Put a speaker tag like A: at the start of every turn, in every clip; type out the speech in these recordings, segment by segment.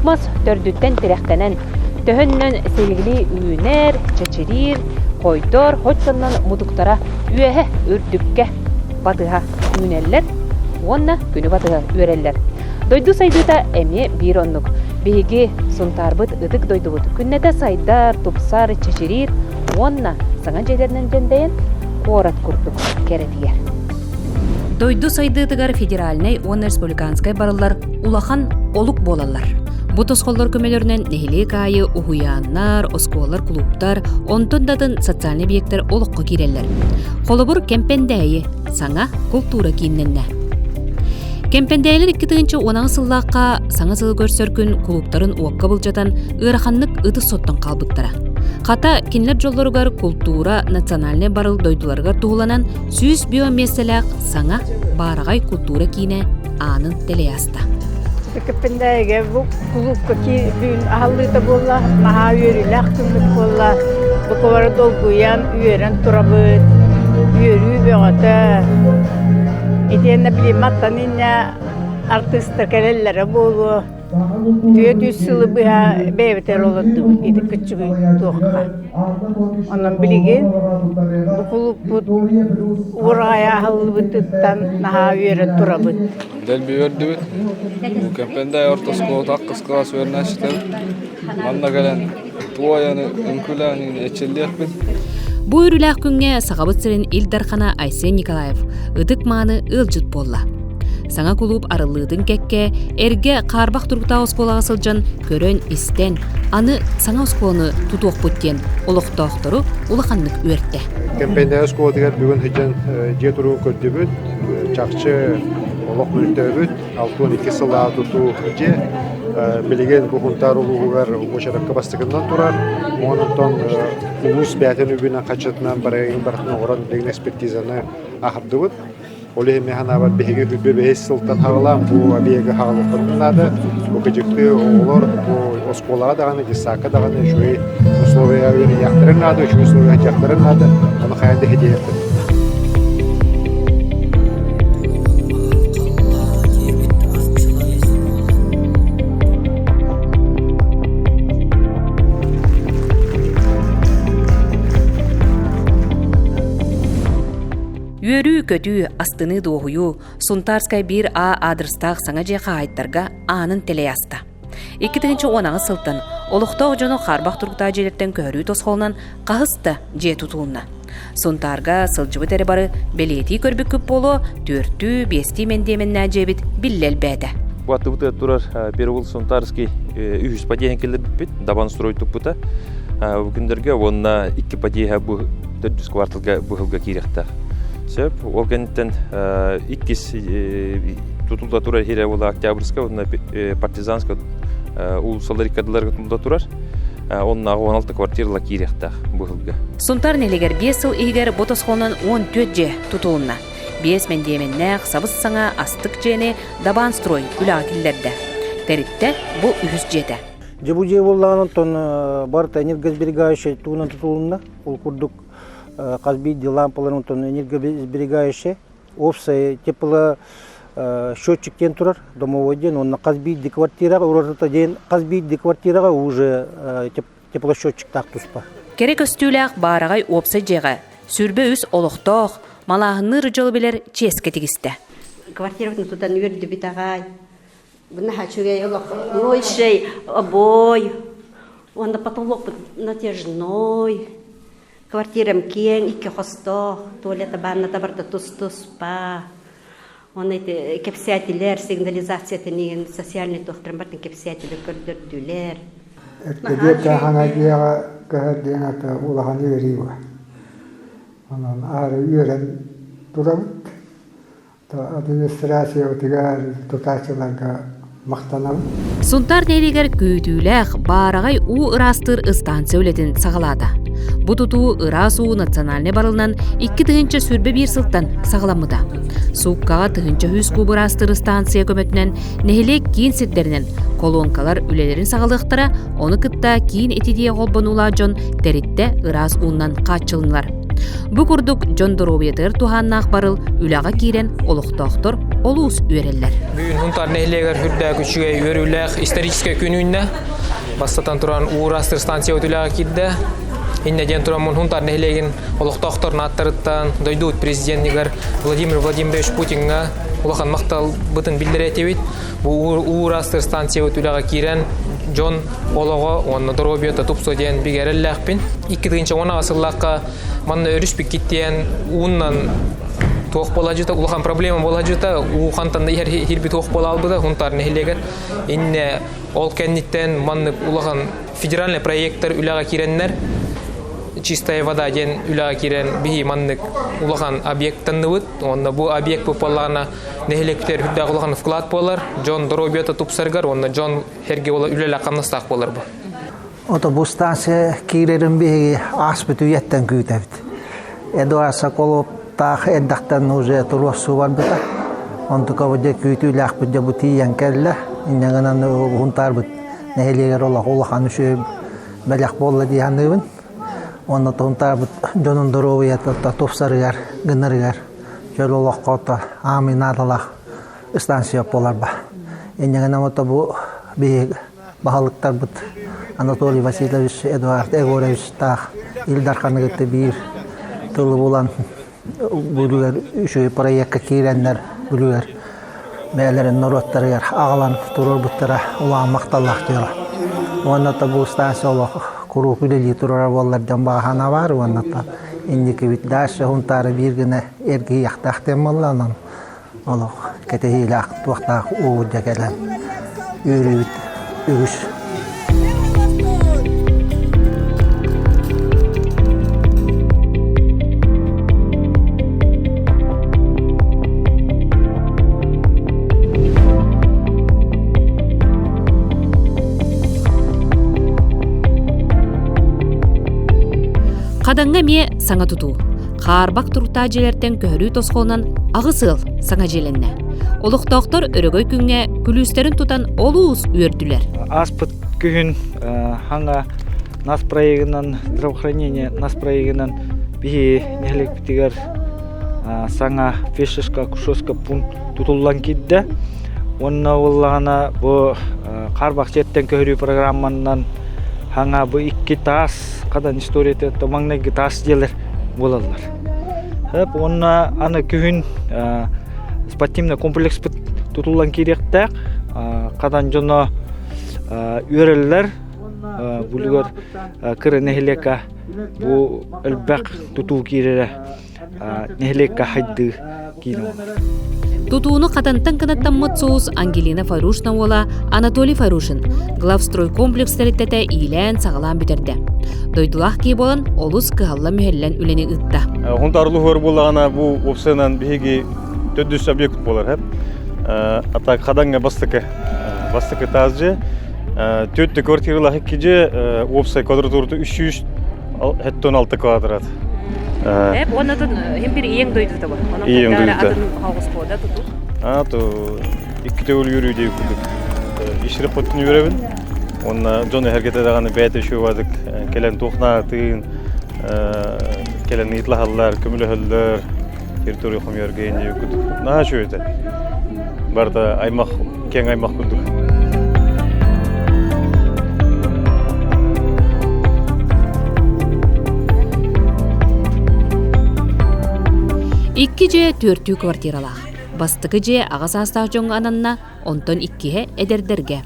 A: Мас төрдүттэн тирэхтэнэн, төһөннөн силигилии үүнэр, чэчириир, хойдор, хоччоннон мутуктара үөһэ үрдүккэ батыһа үүнэллэр уонна күнү батыһа үөрэллэр. Дойду сайдыыта эмиэ биир оннук. Биһиги Сунтаарбыт ытык дойдубут күннэтэ сайдар, тупсар, чэчириир уонна саҥа дьиэлэринэн дьэндэйэн куорат курдук кэрэтийэр. Дойду сайдыытыгар федеральнай уонна республиканскай барыллар улахан олук буолаллар. Бу тосхоллор көмөлөрүнэн нэһилиэк аайы уһуйааннар, оскуолалар, клубтар, онтон да атын социальнай объектар олоххо киирэллэр. Холобур, Кэмпэндээйи саҥа култуура кииннэннэ. Кэмпэндээйилэр 2018 сыллаахха саҥа сылы көрсөр күн кулууптарын уокка былдьатан ыараханнык ытыс соттон хаалбыттара. Хата, кинилэр дьоллоругар култуура национальнай барыл дойдуларыгар туһуланан 100 миэстэлээх саҥа баараҕай култуура киинэ аанын тэлэйэ аста.
B: Кэппэндээйигэ бу кулуупка бүгүн аһыллыыта буолла, наһаа үөрүүлээх күммүт буолла. Бука бары долгуйан, үөрэн турабыт. Үөрүү бөҕөтө. Итиэннэ билимматтан инньэ артыыстар кэлэллэрэ буолуо. Түөрт үс сылы быһа бэйэбитигэр олордубут ити кыччыгый туохха. Онон билигин бу кулууппут уораҕайа аһыллыбытыттан наһаа үөрэн турабыт.
C: Дэлби үөрдүбүт. Бу Кэмпэндээйи орто оскуолата ахсыс кылаас үөрэнээччилэрэ манна кэлэн туойаны, үҥкүүлээн эчиллиэхпит.
A: Бу үөрүүлээх күҥҥэ Сахабыт сирин Ил Дархана Айсен Николаев ытык-мааны ыалдьыт буолла. Саҥа кулууп арыллыытын кэккэ эргэ хаарбах туруктаах оскуолаҕа сылдьан көрөн-истэн, аны саҥа оскуоланы тутуохпут диэн олохтоохтору улаханнык үөртэ.
D: Кэмпэндээйи оскуолатыгар бүгүн сылдьан дьиэ туругун көрдүбүт. Чахчы олох мөлтөөбүт. 62 сыллаах тутуу дьиэ. Билигин бу Хунтаар улууһугар уочаракка бастакынан турар. Онтон улуус бэйэтин үбүнэн хаччытынан барыгын барытын оҥорон билигин экспертизаны аһардыбыт. Ол иһин мин санаабар биһиги үрдү бэһис сылтан хаҕалаан бу объегы хаҕалыахпытын наада. Бу кыдьыктыы оҕолор бу оскуолаҕа даҕаны, детсадка даҕаны үчүгэй условия үөрэниэхтэрин наада, үчүгэй условия сылдьыахтарын наада. Ону хайаан да иһитиэхпит.
A: Үөрүү-көтүү, астыныы-дуоһуйуу Сунтарскай биир А аадырыстаах саҥа дьиэ хаһаайыттарга аанын тэлэйэ аста. 2018 сылтан олохтоох дьону хаарбах туруктаах дьиэлэртэн көһөрүү тосхолунан хаһыс да дьиэ тутулунна. Сунтаарга сылдьыбыт эрэ бары бэлиэтии көрбүккүт буолуо, түөртүү, биэстии мэндиэмэннээх дьиэбит биллэ элбээтэ.
E: Бу аттыбытыгар турар Переул Сунтарский үһүс подъеһын киллэрбиппит, Дабан строй туппута. Бу күннэргэ уонна икки подъеһа бу төрдүс кварталга быһылга киириэхтээх. Сөп. Ол кэнниттэн иккис тутулла турар иһирэ буола Октябрьская уонна Партизанская уулуссалар иккардыларга тутулла турар. Оннааҕы 16 квартирала киириэхтээх быһылга.
A: Сунтаар нэһилиэгэр 5 сыл иһигэр бу тосхолунан 14 дьиэ тутулунна. Биэс мэндиэмэннээх сабыс-саҥа астык дьиэни Дабаан строй үлэҕэ киллэрдэ. Тэриттэ бу үһүс дьиэтэ.
F: Дьэ бу дьиэ буоллаҕына онтон барыта энергосберегающай тугунан тутулунна. Ол курдук хас биирдии лампаларын онтон энергосберегающай уопсай тепло счетчик диэн турар домовой диэн уонна хас биирдии квартираҕа уратыта диэн хас биирдии квартираҕа уже теплосчетчиктаах туспа.
A: Кэрэ көстүүлээх баараҕай уопсай дьиэҕэ 23 олохтоох малааһынныыр дьолу билэр чиэскэ тигистэ.
G: Квартирабытын тутан үөрдүбүт аҕай. Наһаа үчүгэй олох мойшей обой уонна потолокпут натяжной квартирам киэҥ икки хостоох туалета ванната барда тус-туспа уонна ити кэпсээтилэр сигнализациятын иһин социальный туохтарын бартын кэпсээтилэр көрдөрдүлэр
H: Эркэдиэп хаҥа дьиэҕэ көһөр диэн ата улахан үөрүү бар. Онон аары үөрэн турабыт. Администрациябытыгар, тутааччыларга махтанабын.
A: Сунтаар нэһилиэгэр күүтүүлээх, баараҕай уу ыраастыыр ыстаансыйа үлэтин саҕалаата. Бу тутуу ыраас уу национальнай барылынан 2021 сылтан саҕаламмыта. Сууккаҕа 1100 куб ыраастыыр ыстаансыйа көмөтүнэн нэһилиэк киин сирдэринэн колонкалар үлэлэрин саҕалыахтара, ону кытта киин ититиигэ холбонуулаах дьон тэриттэ ыраас уунан хааччылыннылар. Бу курдук дьон доруобуйатыгар туһааннаах барыл үлэҕэ киирэн олохтоохтор олус үөрэллэр.
I: Бүгүн Хунтаар нэһилиэгэр үрдээх үчүгэй үөрүүлээх историческай күн үүннэ. Бастатан туран Уурастыр станция үлэҕэ киирдэ. Иннэ диэн тураммын Хунтаар нэһилиэгин олохтоохторун ааттарыттан дойдубут президенигэр Владимир Владимирович Путиҥҥа улахан махталбытын биллэрэ этибит. Бу Уурастыр станциябыт үлэҕэ киирэн дьон олоҕо уонна доруобуйата тупсуо диэн бигэ эрэллээхпин. 2018 сыллаахха манна өрүс бүккиттиэн ууннан туох буолаадьыта улахан проблема буолаадьыта уу хантан да иһэр иһирбит туох буолаалбыта Хунтаар нэһилиэгэр иннэ ол кэнниттэн маннык улахан федеральный проекттар үлэҕэ киирэннэр чистая вода диэн үлэҕэ киирэн биһи маннык улахан объекттанныбыт уонна бу объект буоллаҕына нэһилиэктэр үрдээх улахан вклад буолар дьон доруобуйата тупсарыгар уонна дьон эргэ үлэлээх хамнастаах буолар бу
J: Ото бу станция киирэрин биһиги ааспыт үйэттэн күүтэбит. Эдуард Соколовтаах эрдэхтэн уже туруорсуу барбыта. Онтука бу дьэ күүтүүлээхпит дьэ бу тиийэн кэллэ. Инньэ гынан Хунтаарбыт нэһилиэгэр олох улахан үчүгэй бэлэх буолла дии саныыбын. Уонна Хунтаарбыт дьонун доруобуйата тупсарыгар, гынарыгар чөл олоххо аамый наадалаах станция буолар ба. Инньэ гынан ото бу биһиги баһылыктарбыт Анатолий Васильевич, Эдуард Егоровичтаах Ил Дарханы кытта биир тылы булан бүлүгэр үчүгэй проекка киирэннэр бүлүгэр бэйэлэрин норуоттарыгар аҕалан туруорбуттара улахан махталлаах дьыала. Уонна то бу станция олох куруук үлэлии турара буоллар дьон баҕа баар уонна то инникибит дальше Хунтаары биир гына эргийиэхтээх диэн буолла онон олох кэтэһиилээх туохтаах уу дьэ кэлэн үөрүүбүт үгүс.
A: Хадаҥҥа эмиэ саҥа тутуу. Хаарбах туруктаах дьиэлэртэн көһөрүү тосхолунан аҕыс ыал саҥа дьиэлэннэ. Олохтоохтор өрөгөй күҥҥэ күлүүстэрин тутан олус үөрдүлэр.
K: Ааспыт күһүн хаҥа нас проегынан здравоохранение нас проегынан биһи нэһилиэкпитигэр саҥа фельдшерско-акушерскай пункт тутуллан киирдэ. Уонна буоллаҕына бу хаарбах дьиэттэн көһөрүү программанан хаҥа бу икки таас хадан историята маҥнайгы таас дьиэлэр буолаллар. Хөп уонна аны күһүн спортивный комплекспыт тутуллан киириэхтээх. Хадан дьоно үөрэллэр. Булугар кыра нэһилиэккэ бу элбэх тутуу киирэрэ нэһилиэккэ хайдыы киин буолар.
A: Тутууну хатантан кынаттаммыт соус Ангелина Фарушна уола Анатолий Фарушин главстройкомплекс тэрилтэтэ иилээн-саҕалаан бүтэрдэ. Дойдулаах киһи буолан олус кыһалла-мүһэллэн үлэни ыытта.
L: Хунтарлы буоллаҕына бу уопсайынан биһиги төрдүс объект буолар. А так хадаҥҥа бастакы бастакы таас дьиэ. Төрт квартиралаах икки дьиэ уопсай квадратурата 376 квадрат.
A: Эп оннотун хим бир иең дойдута бу. Онон
L: Иең дойдута.
A: атын хогуспода туту.
L: А то икки төгүл үөрүү диye курдук. Иширип хоттун үөрэбин. Онна дьон эһэргете даҕаны бэйэтэ үчүгэй кэлэн туохнаатын кэлэн ыйытлаһаллар, көмөлөһөллөр, территория хомуйарга диye курдук. Наһаа үчүгэй этэ. Барыта аймах, киэҥ аймах курдук.
A: Икки дьиэ түөртүү квартиралаах. Бастакы дьиэ аҕа саастаах дьоҥҥо ананна, онтон иккиһэ эдэрдэргэ.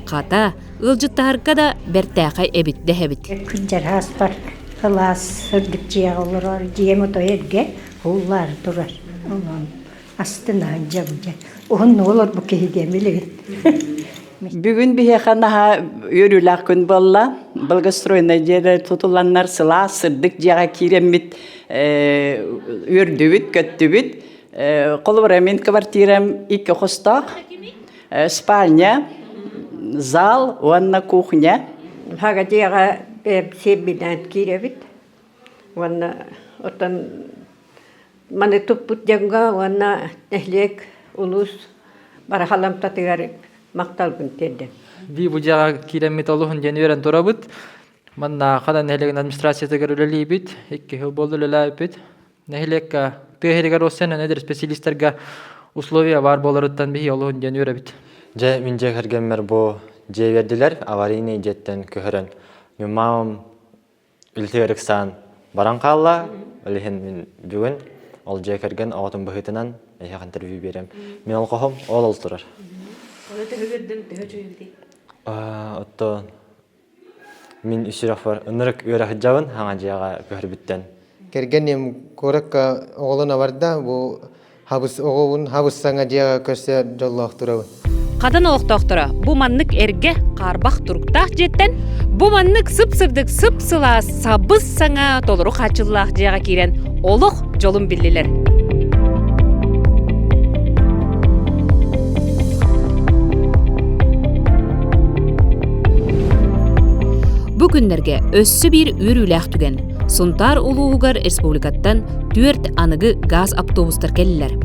A: Хата, ыалдьыттаһарга да бэртээхэй эбит дэһэбит.
M: Күндэр ааспар кылаас сырдык дьиэҕэ олорор, дьиэм отой эргэ, ууллаары турар. Онон астынаан дьэ уһуннук олорбут киһи диэн билигин.
N: Бүгүн биһиэхэ наһаа үөрүүлээх күн буолла. Благоустроеннай дьиэлэр тутулланнар сылаас, сырдык дьиэҕэ киирэммит үөрдүбүт, көттүбүт. Холобура, мин квартирам икки хостоох, спальня, зал уонна кухня.
M: Хага дьиэҕэ сиэбинэн киирэбит уонна оттон Маны туппут дьоҥҥо уонна нэһилиэк, улуус барахаламтатыгар махталбын тиэрдэм.
O: Бии бу дьиэҕэ киирэммит олуһун диэн үөрэн турабыт. Манна Хадан нэһилиэгин администрациятыгар үлэлиибит. Икки сыл буолла үлэлээбиппит. Нэһилиэккэ тыа сиригэр уоссайынан эдэр специалистарга условия баар буоларыттан биһи олуһун диэн үөрэбит.
P: Дьэ, мин дьиэ кэргэммэр бу дьиэ биэрдилэр, аварийнай дьиэттэн көһөрөн. Мин мамам үлэтигэр ыксаан баран хаалла. Ол иһин мин бүгүн ол дьиэ кэргэн оҕотун быһыытынан эһиэхэ интервью биэрэм. Мин ол хоһум ол ол турар.
A: Оны төһө үөрдүҥ, төһө үчүгэй
P: Оттон мин үсүрэхпэр ынырык үөрэ сылдьабын хаҥа дьиэҕэ көһөрбүттэн.
Q: Кэргэним куоракка оҕолоно барда, бу хабыс оҕобун хабыс саҥа дьиэҕэ көрсө дьоллоох турабын.
A: Хадан олохтоохторо бу маннык эргэ хаарбах туруктаах дьиэттэн бу маннык сып-сырдык сып-сылаас сабыс саҥа толору хааччыллаах дьиэҕэ киирэн олох дьолун биллилэр. Бу күннэргэ өссө биир үөрүүлээх түгэн. Сунтаар улууһугар республикаттан түөрт аныгы газ автобустар кэллилэр.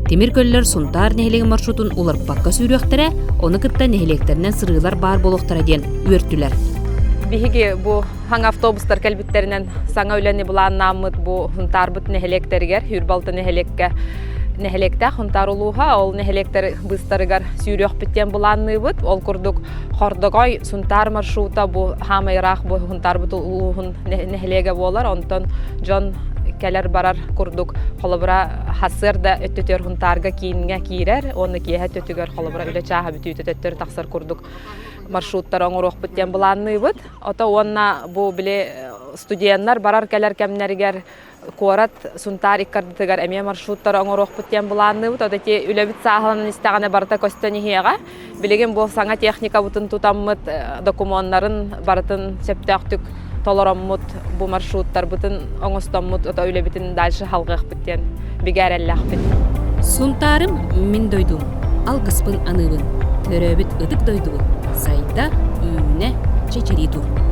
A: Тимир көллөр Сунтаар нэһилиэгин маршрутун уларыппакка сүүрүөхтэрэ, ону кытта нэһилиэктэринэн сырыылар баар буолуохтара диэн үөртүлэр.
R: Биһиги бу хаҥа автобустар кэлбиттэринэн саҥа үлэни былааннааммыт бу Сунтаарбыт нэһилиэктэригэр, Хүрбалты нэһилиэккэ нэһилиэктээх Сунтаар улууһа, ол нэһилиэктэр быыстарыгар сүүрүөхпүт диэн былаанныыбыт. Ол курдук Хордогой Сунтаар маршрута бу хаамай ыраах бу Сунтаарбыт улууһун нэһилиэгэ буолар. Онтон дьон кэлэр-барар курдук холобура сарсыарда өттүтүгэр Сунтаарга кииҥҥэ киирэр уонна киэһэ өттүтүгэр холобура үлэ чааһа бүтүүтэ төттөрү тахсар курдук маршруттары оҥоруохпут диэн былаанныыбыт. Ото уонна бу били студеннар барар-кэлэр кэмнэригэр куорат Сунтаар иккардытыгар эмиэ маршруттары оҥоруохпут диэн былаанныыбыт. От ити үлэбит сааһыланан истэҕинэ барыта көстөн иһиэҕэ. Билигин бу саҥа техникабытын тутаммыт, докумуоннарын барытын сөптөөхтүк толороммут, бу маршруттарбытын оҥостоммут, ото үлэбитин дальше халҕыахпыт диэн бигэ эрэллээхпит.
A: Сунтаарым мин дойдум, алгыспын аныыбын. Төрөөбүт ытык дойдубут сайда, үүнэ, чэчирии тур.